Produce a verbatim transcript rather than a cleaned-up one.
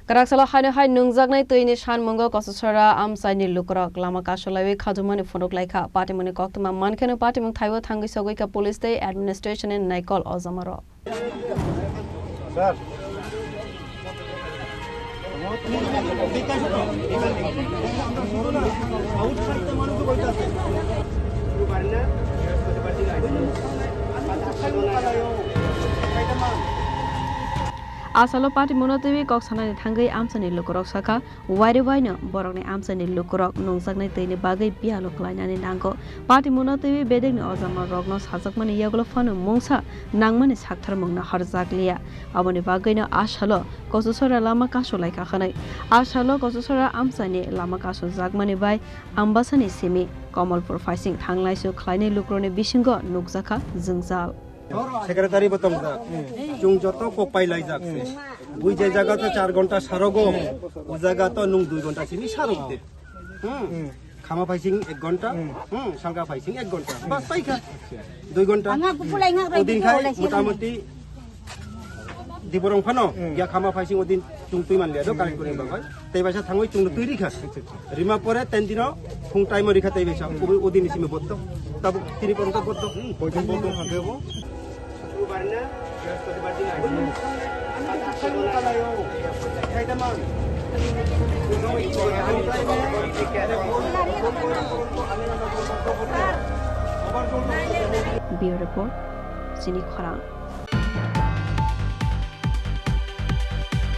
Kwrak salo haino hai nungjaknai twi ni sanmungo Kososora amchaini lukurok lama kasolaiwi khajumani phunuk laikha. Patimungni koktwma mankheno patimung thaibo thangwi sogwi kha police tei administration ni naikol ojama rok. Asalo patimungno twiwi kok sanani thangwi amchaini lukurok sakha, waire waino borokni amchaini lukurok nungjaknai twini bagwi biyalo klainani nango. Patimungno twiwi bedekni ojama rokno sajakmani yagulo phano mungsa nangmani saktharmungno horjakliya. Aboni bagwino asalo Kososora lama kasulaikha hwnwi. Asalo Kososora amchaini lama kasujakmani bai Ambasani simi Komolpur phaising thanglaisu khlainai lukurokni bisingo nukjakha jwngjal. Secretary bo tongjak. Chwng joto kok pai laijak se. Bui je jaga to char ghonta sarogo, o jaga to nung dui ghonta simi sarok de. Hmm. Khama phaising ek ghonta, hmm, salka phaising ek ghonta. Bas paikha. Dui ghonta. Odin khai motamoti Diborong phano ya khama phaising odin chwng twi manliya do collect kori bagwi. Tei baisa thangwi chwngno twi rikha. Rima pore ten dino phung time rikha tei baisa. Ui odin simi botto. Tabuk tini porong to botto. Poitong botto hangke bo. Bureau Report, Sini Khorang.